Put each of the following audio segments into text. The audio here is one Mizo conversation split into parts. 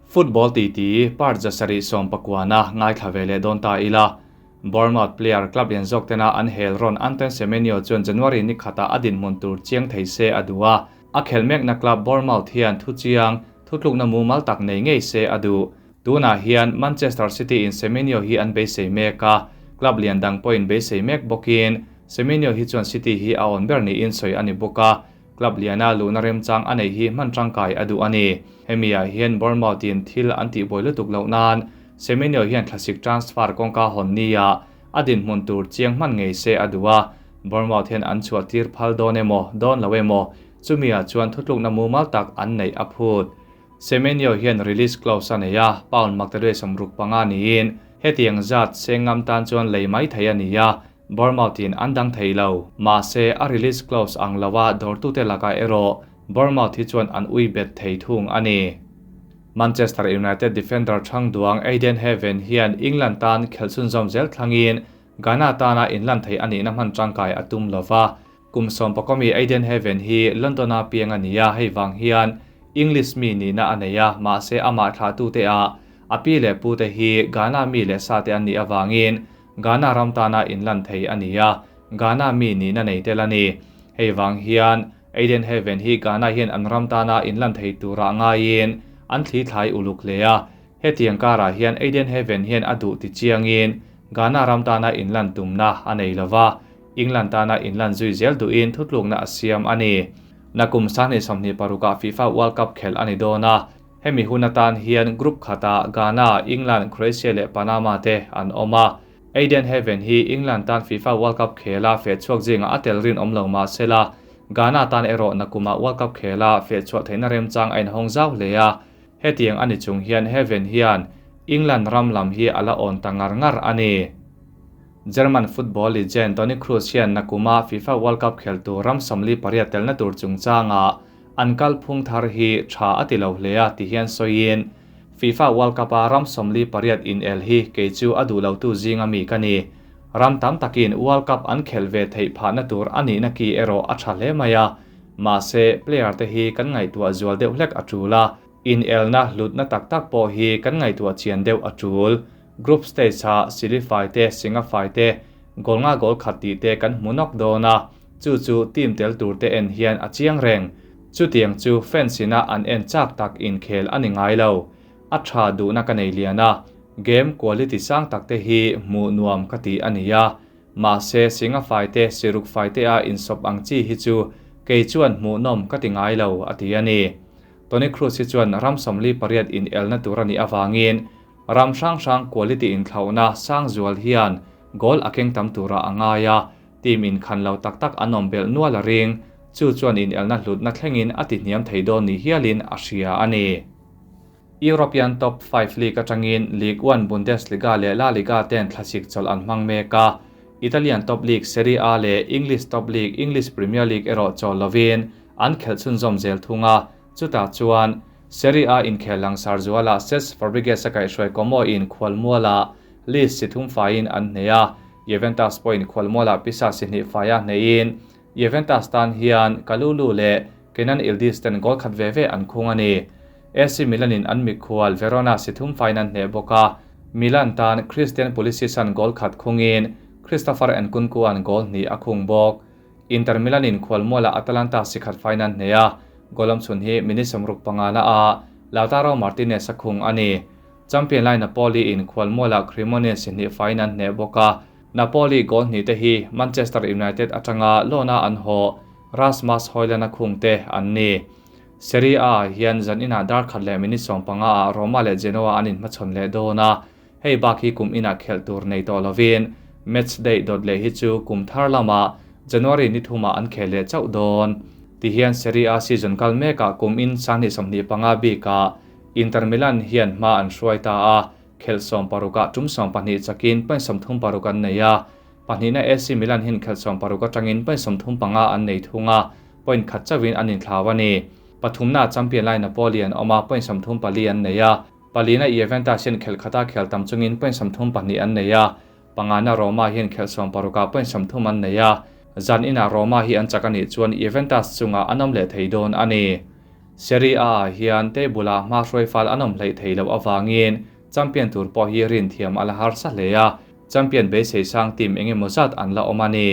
Football titi part 719-na ngaithla ve leh dawn ta ila. Bournemouth player club lian zawk tena an hel rawn Antoine Semenyo chuan January ni khatah a dinhmun tur chiang thei se a duh a. A khel mekna club Bournemouth hian thu chiang, thutlukna mumal tak nei ngei se a duh. Tunah hian Manchester City in Semenyo hi an beisei mek a, club lian dang pawhin beisei mek bawkin Semenyo hi chuan City hi a awn ber niin sawi a ni bawk a. Club liana luhna remchang a neih hi hman tangkai a duh a ni. Hemi ah hian Bournemouth in thil an tihbuai lutuk loh nan Semenyo hian thlasik transfer kawngka hawn nia a dinhmun tur chiang hman ngei se a duh a. Bournemouth hian an chhuah tir phal dawn emaw, dawn lo emaw, chumi ah chuan thutlukna mumal tak an neih a phut. Semenyo hian release clause a nei a, pound maktaduai 65 niin hetiang zat sengam tan chuan lei mai thei a ni a, Bournemouth in an dang thei lo. Mahse, a release clause ang loa dawrtute lakah erawh Bournemouth hi chuan an ui bet thei thung a ni. Manchester United defender chhang duang Ayden Heaven hian England tan khelh chhunzawm zel thlangin Ghana tana inlan thei a nihna hman tangkai a tum lova. Kum 11 mi Ayden Heaven hi London-a piang a ni a, hei vang hian English mi nihna a nei a, mahse amah thlah tute a a pi leh pute hi Ghana mi leh sa te an nih avangin Ghana ram tana inlan thei a ni a, Ghana mi nihna nei tel a ni. Hei vang hian Ayden Heaven hi Ghana hian an ram tana inlan thei tura ngaiin an thli thlai uluk hle a. Hetiang karah hian Ayden Heaven hian a duh ti chiangin Ghana ram tana inlan tumna a nei lova, England tana inlan zui zel duhin thutlukna a siam a ni. Nakum 2026-ah FIFA World Cup khel a ni dawn a, hemi hun atan hian group khatah Ghana, England, Croatia leh Panama te an awm a. Ayden Heaven hi England tan FIFA World Cup khela feh chhuak zinga a tel rin awm lo mahsela, Ghana tan erawh nakuma World Cup khela feh chhuah theihna remchang a inhawng zau hle a. Hetiang a ni chung hian Heaven hian England ram lam hi a la awn ta ngar ngar a ni. German football legend Toni Kroos hian nakuma FIFA World Cup khel tur ram 48 telna tur chungchanga an kal phung thar hi tha a ti lo hle a ti hian sawiin FIFA World Cup a ram 48 in el hi kei chu a duh lo tu zinga mi ka ni. Ram tam takin World Cup an khel ve theih phahna tur a nihna ki erawh a tha hle mai a. Mahse, player te hi kan ngaihtuah zual deuh hlek a tul a, in elna hlutna tak tak pawh hi kan ngaihtuah chian deuh a tul. Group stage ah sili fai te, singa fai te, goal nga goal khat tih te kan hmu nawk dawn a, chu chu team tel tur te en hian a chiang reng. Chutiang chu fans ina an en chak tak inkhel a ni ngai lo. A tha duhna ka nei lian a, game quality sang tak te hi hmuh nuam ka ti a ni a. Mahse, singa fai te, siruk fai te a insawp ang chi hi chu kei chuan hmuh nawm ka ti ngai lo a ti a ni. Toni Kroos hi chuan ram 48 in elna tur a nih avangin ram hrang hrang quality inthlauhna sang zual hian goal a keng tam tura a ngai a, team in khan lo tak tak an awm belh nual a ring, chu chuan in elna hlutna thlengin a ti hniam thei dawn ni hialin a hria a ni. European Top 5 League atangin Ligue 1, Bundesliga leh La Liga ten thlasik chawlh an hmang mek a. Italian Top League Serie A leh English Top League English Premier League erawh chawl lovin an khelh chhunzawm zel thung a. Chutah chuan Serie A inkhel langsar zualah Cesc Fabregas a kaihhruai Como in khualmualah Leeds si thum faiin an hneh a. Juventus pawhin khualmualah Pisa si hnih faia hnehin Juventus tan hian Kalulu leh Kenan Yildiz ten goal khat ve ve an khung a ni. AC Milan in an mikhual Verona si thum faiin an hneh bawk a. Milan tan Christian Pulisic an goal khat khungin Christopher Nkunku an goal hnih a khung bawk. Inter Milan in khualmualah Atalanta si khat faiin an hneh a, goal awm chhun hi minute 65 na a Lautaro Martinez a khung a ni. Champion lai Napoli in khualmualah Cremonese si hnih faiin an hneh bawk a. Napoli goal hnih te hi Manchester United atanga lawna an haw Rasmus Højlund a khung te an ni. Serie A hian zan inah dar khat leh minute 15 ah Roma leh Genoa an inhmachhawn leh dawn a. Hei bak hi kum inah khelh tur nei tawh lovin match day dot leh hi chu kum thar lama January ni thumah an khel leh chauh dawn. Ti hian Serie A season kal mekah kum in 2025 bikah Inter Milan hian hma an hruai ta a, khelh 16 ah tum 12 chakin point 36 an nei a. Pahnihna AC Milan hian khelh 16 atangin point 35 an nei thung a, point khat chauhin an inthlau a ni. Pathumna champion lai Napoli an awm a, point 34 an nei a. Palina Juventus hian khelh khata khel tam chungin point 32 an nei a. Pangana Roma hian khelh 16 ah point 30 an nei a. Zan inah Roma hi an chak a nih chuan Juventus chungah an awm leh thei dawn a ni. Serie A ah hian table ah hma hruai fal an awm hleih theih loh avangin champion tur pawh hi rin thiam a la harsa hle a, champion beisei sang team eng emaw zat an la awm a ni.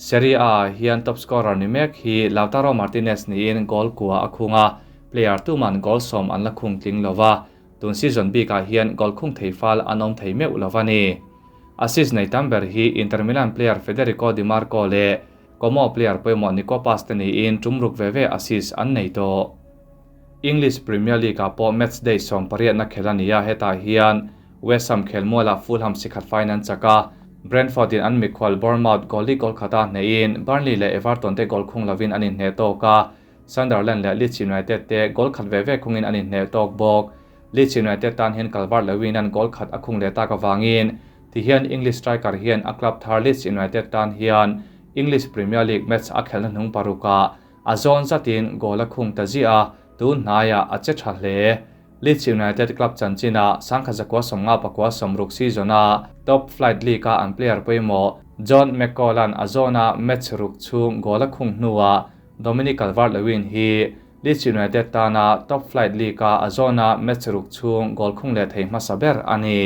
Serie A ah hian top scorer ni mek hi Lautaro Martinez niin goal kua a khung a, player tuman goal sawm an la khung tling lo va, tun season bikah hian goal khung thei fal an awm thei meuh lo a ni. Assist nei tam ber hi Inter Milan player Federico Dimarco leh Como player pawimawh Nico Paz te niin tum ruk ve ve assist an nei tawh. English Premier League ah pawh match day sawmpariatna khel a ni a, hetah hian West Ham khelmualah Fulham sikhat faiin an chak a, Brentford in an mikhual Bournemouth goal li goal khata hneihin Burnley leh Everton te goal khung lovin an inhneh tawk a, Sunderland leh Leeds United te goal khat ve ve khungin an inhneh tawk bawk. Leeds United tan hian Calvert-Lewin an goal khat a khung leh tak avangin Ti hian English striker hian a club thar Leeds United tan hian English Premier League match a khelhna hnung parukah a zawn zatin goal a khung ta ziah a, tun hnaiah a che tha hle. Leeds United club chanchinah 1959 60 season-a top flight league-a an player pawimawh John McCall-a'n a zawna match ruk chhung goal a khung hnuah Dominic Calvert-Lewin hi Leeds United tana top flight league-a a zawna match ruk chhung goal khung leh thei hmasa ber a ni.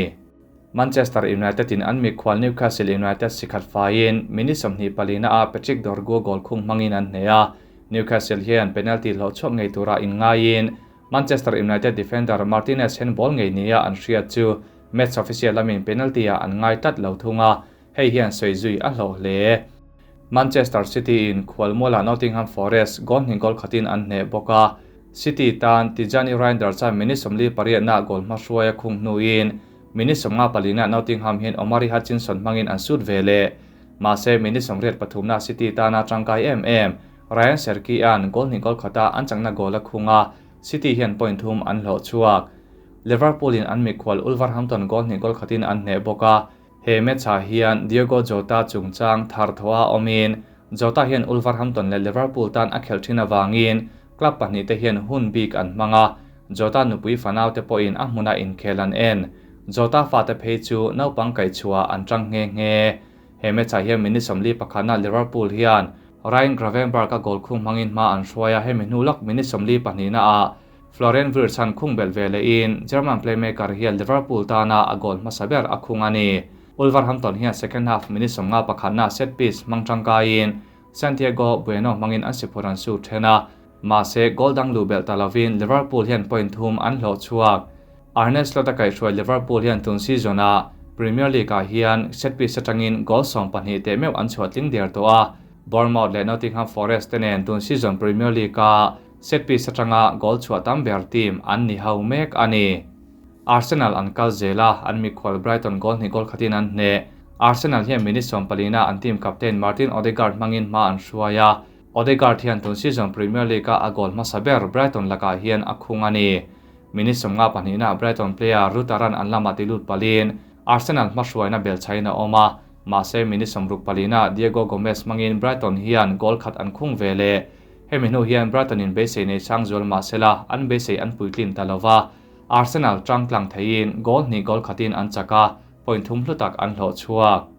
Manchester United in an mikhual Newcastle United sikhat faiin minute 24 ah Patrick Dorgu goal khung hmangin an hneh a, Newcastle hian penalty hlawh chhuak ngei tura inngaiin Manchester United defender Martinez hian ball ngei nia an hriat chu match official lamin penalty ah an ngai tlat lo thung a, hei hian sawi zui a hlawh hle. Manchester City in khualmualah Nottingham Forest goal hnih goal khatin an hneh bawk a, City tan Tijjani Reijnders chuan minute 48 ah goal hmahruai a khung hnuin Minute 54 ah Nottingham hian Omari Hutchinson hmangin an sut ve leh. Mahse, minute 83 ah City tana tangkai em em Rayan Cherki-a'n goal hnih goal khata an chakna goal a khung a, City hian point thum an hlawh chhuak. Liverpool-in an mikhual Wolverhampton goal hnih goal khatin an hneh bawk a, he match-ah hian Diogo Jota chungchang thar thawha awmin Jota hian Wolverhampton leh Liverpool tan a khelh thin avangin club pahnih te hian hun bik an hmang a, Jota nupui fanau te pawhin a hmuna inkhel an en. Jota fate phei chu naupang kaihchhuah an tang nghe nghe. He match-ah hian minute 41-ah Liverpool hian Ryan Gravenberch-a goal khung hmangin hma an hruai a, hemi hnu lawk minute 42-ah Florian Wirtz-a'n khung belh ve lehin German playmaker hian Liverpool tana a goal hmasa ber a khung a ni. Wolverhampton hian second half minute 51-ah set piece hmang tangkaiin Santiago Bueno hmangin an siphur an su then a, mahse goal dang luh belh ta lovin Liverpool hian point thum an hlawh chhuak. Arne Slot a kaihhruai Liverpool hian tun season-ah Premier League-ah hian set piece atangin goal 12 teh meuh an chhuah tling der tawh a, Bournemouth leh Nottingham Forest te nen tun season Premier League-a set piece atanga goal chhuah tam ber team an ni ho mek a ni. Arsenal an kal zel a, an mikhual Brighton goal hnih goal khatin an hneh. Arsenal hian minute 14 ah an team captain Martin Odegaard hmangin hma an hruai a, Odegaard hian tun season Premier League-a a goal hmasa ber Brighton lakah hian a khung a ni. Minute 52 ah Brighton player Rutaran an lamah ti lut palin Arsenal hmahruaina belchhain a awm a, mahse minute 64 ah Diego Gomez hmangin Brighton hian goal khat an khung ve leh. Hemi hnu hian Brighton in beisei nei chang zual mahsela an beisei an puitlin ta lova, Arsenal tangtlang theiin goal hnih goal khatin an chak a, point thum hlu tak an hlawh chhuak.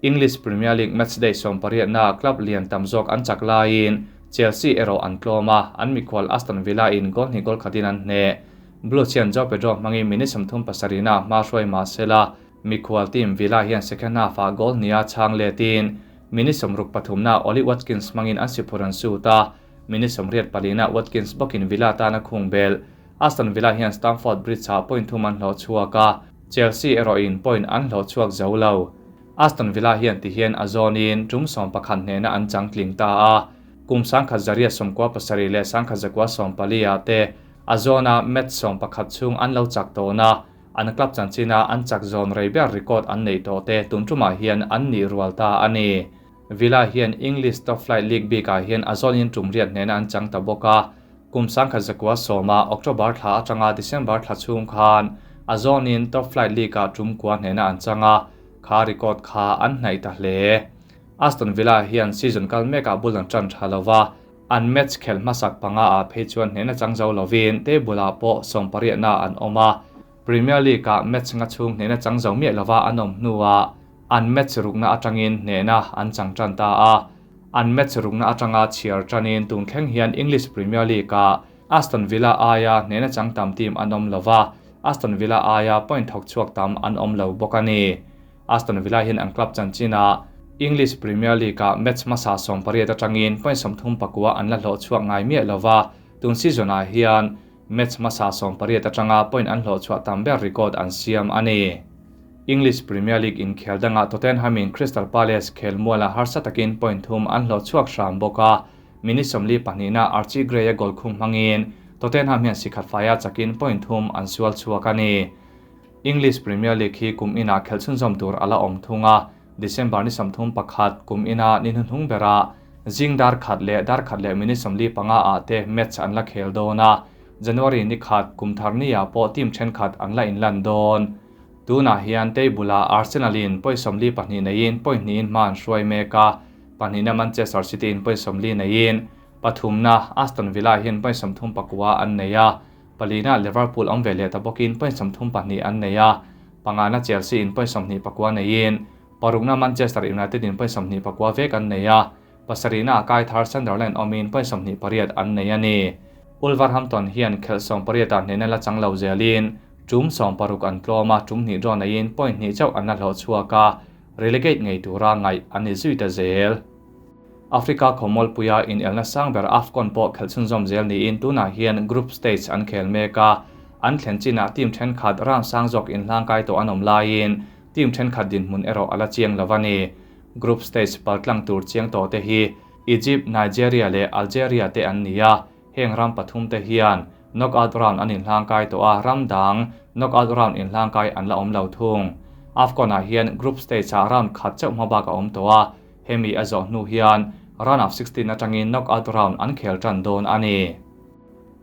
English Premier League matchday 18 na club lian tam zawk an chak laiin Chelsea erawh an tlawm a, an mikhual Aston Villa in goal hnih goal khatin an hneh. Blues hian Joao Pedro hmangin minute 37 ah hma hruai mahsela mikhual team Villa hian second half ah goal hniha chhang letin minute 63 na Ollie Watkins hmangin an siphur an sut a, minute 84 ah Watkins bawkin Villa tana khung bel. Aston Villa hian Stamford Bridge ah point thum an hlawh chhuak a, Chelsea erawh in point an hlawh chhuak zo lo. Aston Villa hian ti hian a zawnin tum 11 hnehna an changtling ta a, kum 1997 leh 1994 ah te a zawna match 11 chhung an lo chak tawhna, an club chanchina an chak zawn rei ber record an nei tawh te tun tumah hian an nih rual ta a ni. Villa hian English top flight league bikah hian a zawnin tum riat hnehna an chang ta bawk a, kum 1910 ah October thla atanga December thla chhung khan a zawnin top flight league ah tum kua hnehna an chang a, kha record kha an hnaih ta hle. Aston Villa hian season kal mekah bul an tan tha lova, an match khel hmasak panga ah phei chuan hnehna chang zo lovin table ah pawh 18 na an awm a, Premier League ah match nga chhung hnehna chang zo miah lova an awm hnuah an match rukna atangin hnehna an chang tan ta a, an match rukna atanga chhiar tanin tun thleng hian English Premier League ah Aston Villa aia hnehna chang tam team an awm lo va, Aston Villa aia point thawk chhuak tam an awm lo bawk a ni. Aston Villa hian an club chanchinah English Premier League-ah match hmasa 18 atangin point 34 an la hlawh chhuak ngai miah lo va, tun season-ah hian match hmasa 18 atanga point an hlawh chhuah tam ber record an siam a ni. English Premier League inkhel dangah Tottenham-in Crystal Palace khel mualah harsa takin point thum an hlawh chhuak hram bawk a, minute 42na Archie Gray-a goal khung hmangin Tottenham hian sikhat faia chakin point thum an sual chhuak a ni. English Premier League hi kum inah khelh chhunzawm tur a la awm thung a, December ni 31 kum ina ni hnuhnung berah zing dar khat leh dar khat leh minute 45 ah te match an la khel dawn a, January ni khat kum thar ni ah pawh team thenkhat an la inlan dawn. Tunah hian table ah Arsenal in point 42 neiin point hnihin hma an hruai mek a, pahnihna Manchester City in point 40 neiin pathumna Aston Villa hian point 39 an nei a, palina Liverpool awm ve leh ta bawkin point 32 an nei a, pangana Chelsea in point 29 neiin parukna Manchester United in point 29 vek an nei a, pasarihna a kai thar Sunderland awmin point 28 an nei a ni. Wolverhampton hian khelh 18 ah hnehna la chang lo zelin tum 16 an tlawm a, tum hnih draw neiin point hnih chauh an la hlawh chhuak a, relegate ngei tura ngaih an ni zui ta zel. Africa khawmawlpuia inelna sang ber AFCON pawh khelh chhunzawm zel niin tunah hian group stage an khel mek a, an thlen chinah team thenkhat round sang zawk inhlangkai tawh an awm laiin team thenkhat dinhmun erawh a la chiang lo a ni. Group stage paltlang tur chiang tawh te hi Egypt, Nigeria leh Algeria te an ni a, heng ram pathum te hian knockout round an inhlangkai tawh a, ram dang knockout round inhlangkai an la awm lo thung. AFCON ah hian group stage ah round khat chauh hmabak a awm tawh a, hemi a zawh hnu hian round of 16 atangin knockout round an khel tan dawn a ni.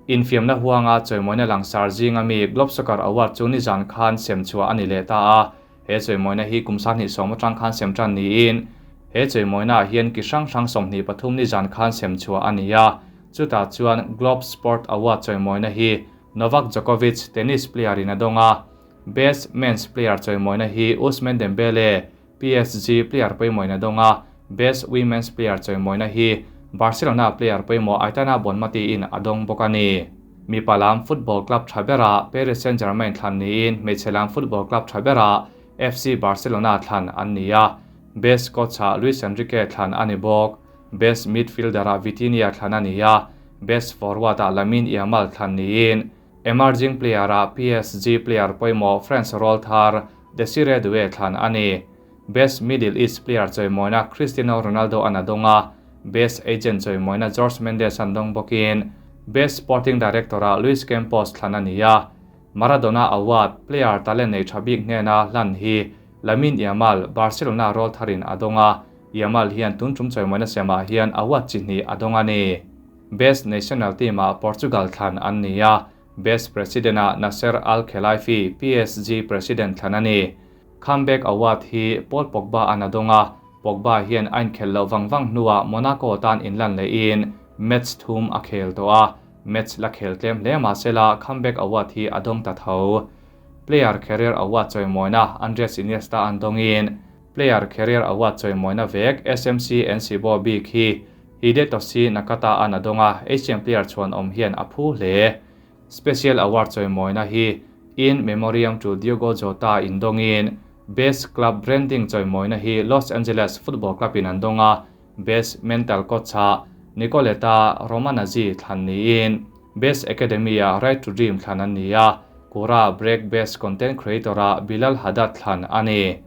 Infiamna huanga chawimawina langsar zinga mi Globe Soccer Award chu nizan khan sem chhuah a ni leh ta a, he chawimawina hi kum 2010 atang khan sem tan niin he chawimawina ah hian ki hrang hrang 23 nizan khan sem chhuah a ni a, chutah chuan Globe Sport Award chawimawina hi Novak Djokovic tennis player in a dawng a, Best Men's Player chawimawina hi Ousmane Dembele PSG player pawimawina dawng a, Best Women's Player chawimawina hi Barcelona player pawimawh Aitana Bonmati in a dawng bawk a ni. Mipa lam football club tha berah Paris Saint-Germain thlan niin hmeichhe lam football club tha berah FC Barcelona thlan an ni a, Best coach ah Luis Enrique thlan a ni bawk. Best midfielder ah Vitinha thlan a ni a, Best forward ah Lamine Yamal thlan niin emerging player ah PSG player pawimawh France rawlthar Desiree Doué thlan a ni. Best Middle East player chawimawina Cristiano Ronaldo an a dawng a, Best Agent chawimawina Jorge Mendes an dawng bawkin Best Sporting Director ah Luis Campos thlan a ni a. Maradona Award player talent nei tha bik hnena hlan hi Lamine Yamal, Barcelona rawltharin a dawng a, Yamal hian tun tum chawimawina semah hian award chi hnih a dawng a ni. Best National Team ah Portugal thlan an ni a, Best President ah Nasser Al-Khelaifi, PSG President thlan a ni. Comeback Award hi Paul Pogba an a dawng a, Pogba hian a inkhel loh vang vang hnuah Monaco tan inlan lehin match thum a khel tawh a, match la khel tlem hle mahsela Comeback Award hi a dawng ta tho. Player Career Award chawimawina Andres Iniesta an dawngin Player Career Award chawimawina vek SMC Nsibo bik hi Hidetoshi Nakata an a dawng a, Asian player chhuan awm hian a phu hle. Special Award chawimawina hi In Memoriam to Diogo Jota in dawngin Best Club Branding chawimawina hi Los Angeles Football Club in an dawng a, Best Mental Coach ah Nicoletta Romanazzi thlan niin Best Academy ah Right to Dream thlan an ni a, Kura Break Best Content Creator ah Bilal Haddad thlan a ni.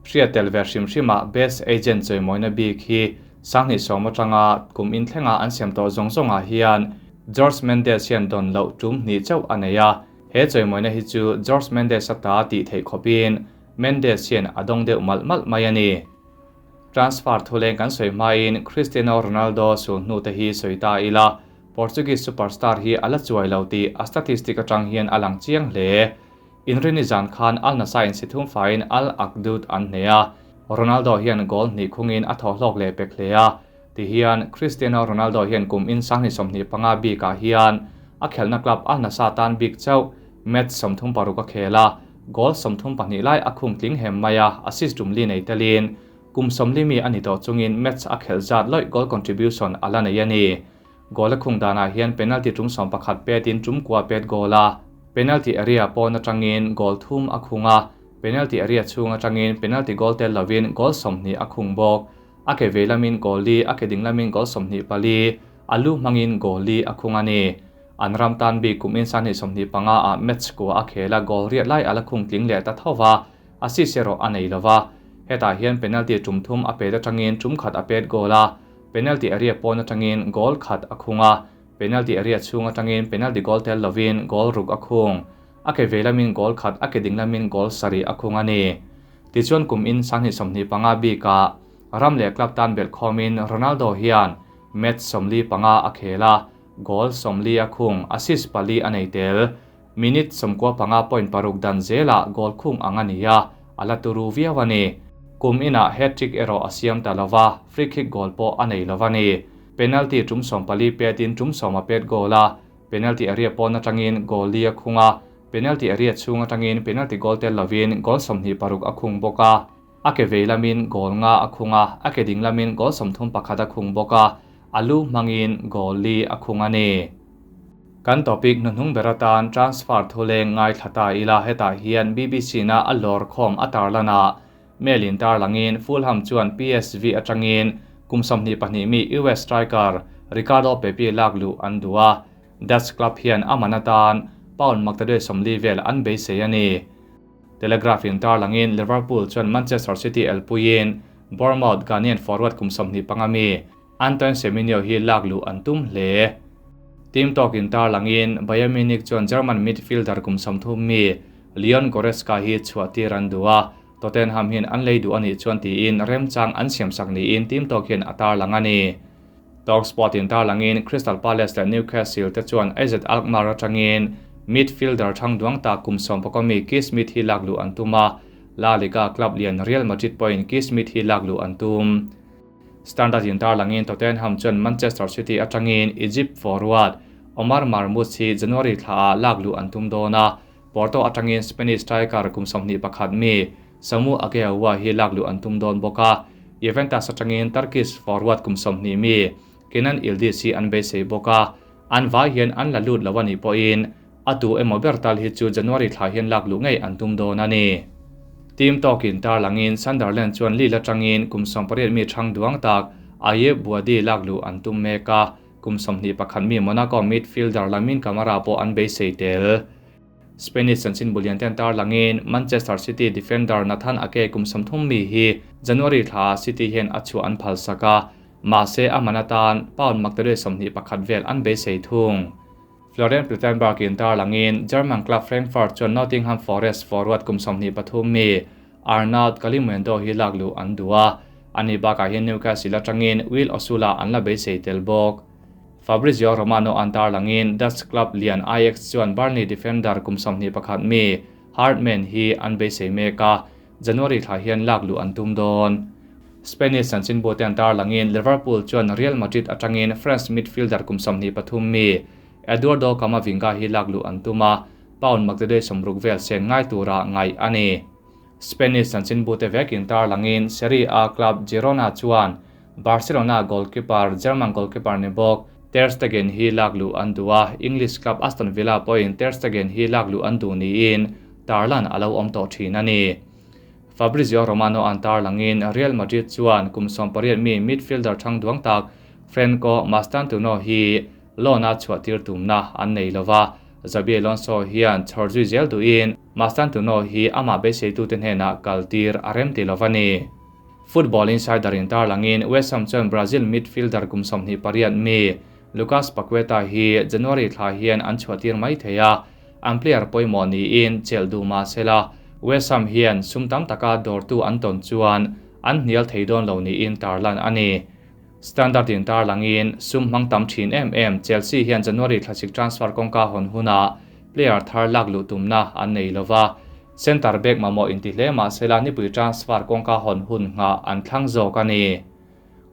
Hriat tel ve hrim hrimah Best Agent chawimawina bik hi 2010 atanga kum inthlenga an siam tawh zawng zawngah hian Jorge Mendes hian dawn loh tum hnih chauh a nei a, he chawimawina hi chu Jorge Mendes ata tih theih khawpin Mendes hian a dawng deuh malh malh mai a ni. Transfer thuleng kan sawi hmain Cristiano Ronaldo sul hnu te hi sawi ta ila, Portuguese superstar hi a la chuai lo tih a statistic atang hian a lang chiang hle. Inrini zan khan Al Nassr in si thum faiin Al Akhdoud an hneh a, Ronaldo hian goal hnih khungin a thaw hlawk leh pek hle a, tihian Cristiano Ronaldo hian kum in 2025 bikah hian a khelhna club Al Nassr tan bik chauh match 36 a khel a, goal 32 lai a khung tling hem mai a, assist tum li nei telin kum 40 mi a ni tawh chungin match a khelh zat lawih goal contribution a la nei a ni. Goal a khung danah hian penalty tum 11 petin tum kua pet goal a. Penalty area pawn atangin goal thum a khung a. Penalty area chhung atangin penalty goal tel lovin goal 20 a khung bawk. A ke vei lamin goal li, a ke ding lamin goal 24, alu hmangin goal li a khung a ni. An ram tan bi kum in 2025 a match ko a khela goal riat lai ala khung tling leh ta thova assist ero a nei lova. Hetah hian penalty tum thum a pet atangin tum khat a pet goal a. Penalty area pawn atangin goal khat a khung a. Penalty area chhung atangin penalty goal tel lovin goal ruk a khung. A ke vei lamin goal khat, a ke ding lamin goal 7 a khung a ni. Tichuan kum in 2025 bika ram leh club tan bel khomin Ronaldo hian match 45 a khela, goal 40 a khung, assist 4 a nei tel. Minute 95.6 dan zela goal khung ang ania, ala turu viau ani. Kum ina hat-trick ero a siam ta lova, free kick goal pawh a nei lova ni. Penalty tum 14 petin tum 10 a pet goal a. Penalty area pawn atangin goal li a khung a. Penalty area chhung atangin penalty goal tel lovin goal 26 a khung bawk a. A ke vei lamin goal nga a khung a, a ke ding lamin goal 31 a khung bawk a. Alu hmangin goal li a khung a ni. Kan topic hnuhnung beratan transfer thuleng ngai thlata ila. Hetah hian BBC na a lawr khawm a tarlana mail in tarlangin Fulham chuan PSV atangin kum 22 mi US striker Ricardo Pepi laklu an dua. Dutch club hian amanatan pound maktadoi 40 vel an beisei ani. Telegraph in tarlangin Liverpool chuan Manchester City elpuin Bournemouth Ghanaian forward kum 25 mi Antoine Semenyo hi laklu an tum hle. Team talk in tarlangin Bayern Munich chuan German midfielder kum 30 mi Leon Goretzka hi chhuahtir an dua. Tottenham hin an lei du ani chuan tiin remchang an siam sak ni in team talk hian a tarlang ani. Talksport in tarlangin Crystal Palace leh Newcastle te chuan AZ Alkmaar atangin midfielder thang duang ta kum 11 mi Keith Smith hi laklu an tuma. La Liga club lian Real Madrid point Keith Smith hi laklu an tum. Standard in tarlangin Tottenham chuan Manchester City atangin Egypt forward Omar Marmoush hi January thla laklu an tum dona. Porto atangin Spanish striker kum 21 mi Samu Aghehowa hi laklu an tum don boka. Juventus atangin Turkish forward kum 20 mi Kenan Yildiz hi an beisei boka. An vai hian an la lut lawani pawhin atu emaw bertal hi chu January thla hian laklu ngei an tum dawn ani. Team talk in tarlangin Sunderland chuan Lille atangin kum 18 mi thang duang tak Aye Buadi laklu an tum meka. Kum 21 mi Monaco midfielder Lamine Camara pawh an beisei tel. Spanish chanchin bulian ten tarlangin Manchester City defender Nathan Ake kum 30 mi hi January thla City hian a chu an phal saka. Mahse a manatan pound maktadoi 21 vel an beisei thung. Florian Plettenberg in tarlangin German club Frankfurt chuan Nottingham Forest forward kum 23 mi Arnaud Kalimuendo hi laklu an dua. Ani bakah hian Newcastle atangin Will Osula an la beisei tel bawk. Fabrizio Romano an tarlangin Dutch club lian Ajax chuan Burnley defender kum 21 mi Hartman hi an beisei meka. January thla hian laklu an tum dawn. Spanish chanchin bu te an tarlangin Liverpool chuan Real Madrid atangin French midfielder kum 23 mi Eduardo Camavinga hi laklu an tuma. Pound maktadoi 60 vel sen ngai tura ngai ani. Spanish chanchin bu te vekin tarlangin Serie A club Girona chuan Barcelona goalkeeper German goalkeeper ni bawk Ter Stegen hi laklu an dua. English club Aston Villa pawhin Ter Stegen hi laklu an du niin tarlan alo awm tawh thin ani. Fabrizio Romano an tarlangin Real Madrid chuan kum 18 mi midfielder thang duang tak Franco Mastantuono hi loan-a chhuahtir tumna an nei lova. Xabi Alonso hian chhawr zui zel duin Mastantuono hi ama beiseitu te hnenah kaltir a rem ti lova ni. Football Insider in tarlangin West Ham chuan Brazil midfielder kum 28 mi Lucas Paqueta hi January thla hian an chhuahtir mai thei a. An player pawimawh niin chel du mahsela West Ham hian sum tam taka dawrtu an tawn chuan an hnial thei dawn lo niin tarlan ani. Standard in tarlangin sum hmang tam thin em em Chelsea hian January thlasik transfer kawngka hawn huna player thar laklu tumna an nei lova. Center back mamawh inti hle mahsela nipui transfer kawngka hawn hun nga an thlang zawk ani.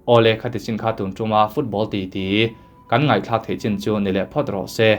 Ole khati chin kha tun tuma football ti ti kan ngai thlak thei chin chu ni leh phawt rawh se.